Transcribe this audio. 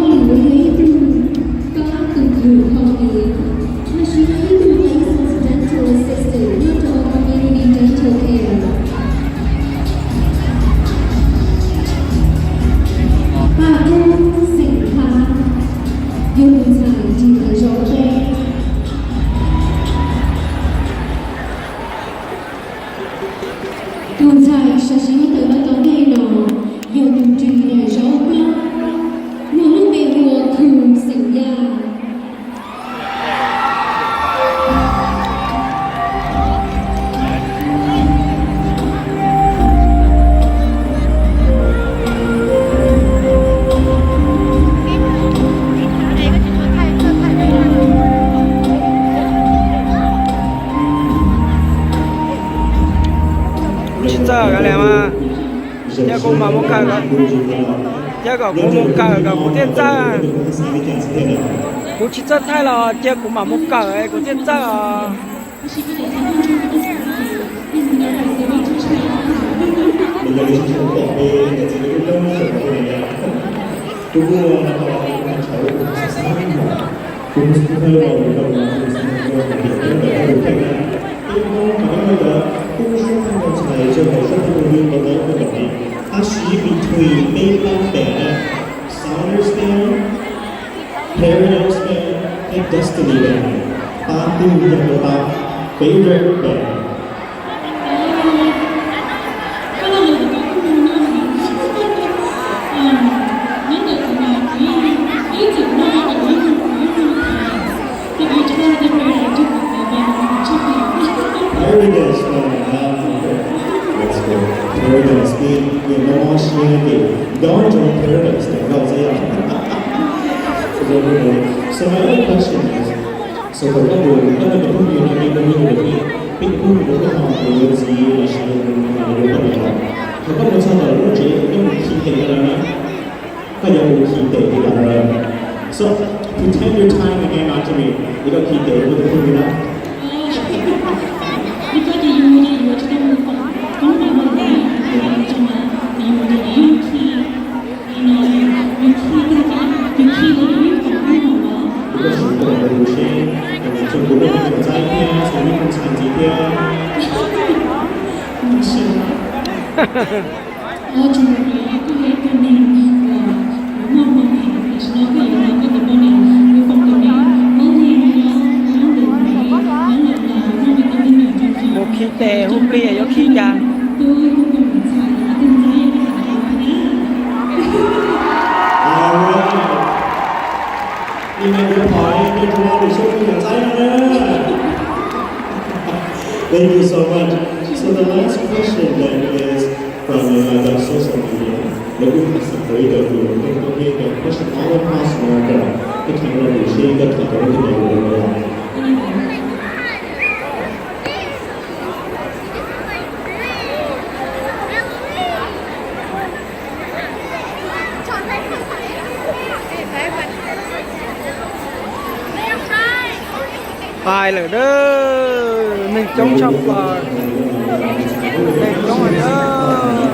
Tus yog ib tug pab tus khwv kho miv, mas siv yog ib tug licensed dental assistant nyob rau Community Dental Care. Paj Kub xeem Thab, yog tus ntxhais nyob rau zaum peb. Tus ntxhais sawv siv huab tais no tom ntej no yog tus nrig nyob rau zaum plaub, muaj lub npe hu ua Khu xeem Yaj. Kuv tsis txawj kav liam mas, thiab kuv mam mus kawm, thiab kom kuv mus kawm kom kuv thiaj txawj. Kuv tsis txawj thaij los cia kuv mam mus kawm kuv thiaj txawj os. Tab sis between peb pab pem na, Sounders Band, Paradise Band, thiab Destiny Band, pab twg yog koj pab favorite band? Paradise Band, ah, okay. That's good. Paradise Band, yeah, no more shit. Don't join Paradise, no, no, say yeah. So my other question is, so for example, koj muaj tus phooj ywg no, peb tus phooj ywg no, peb tus phooj ywg no ho yuav txiv los sis yuav poj niam los, ho koj mus txog tom lub tsev koj mus khi tes rau lawv na, koj yuav mus khi tes li cas rau lawv? So, pretend your time again, Anjali, es koj khi tes rau koj tus phooj ywg na. Koj tsis tau rau kuv seb, txog kuv lub me nyuam ntxaib thiab txog lub me ntxhais ntxiv thiab. Mus khi tes hu plig yuav khi cas? All right. Ib me ntsis pom ib me ntsis rau lub sij hawm ntxaib no na. Thank you so much. So the last question then is from uh, the social media. Lawv kuj tham xav qhia rau kuv, kuv qhia question all across America. Koj tham rau kuv seb koj tham rau lub teb chaws twg los? Pais lawm dab, neeg coob tshaj plaws, neeg coob lawm dab.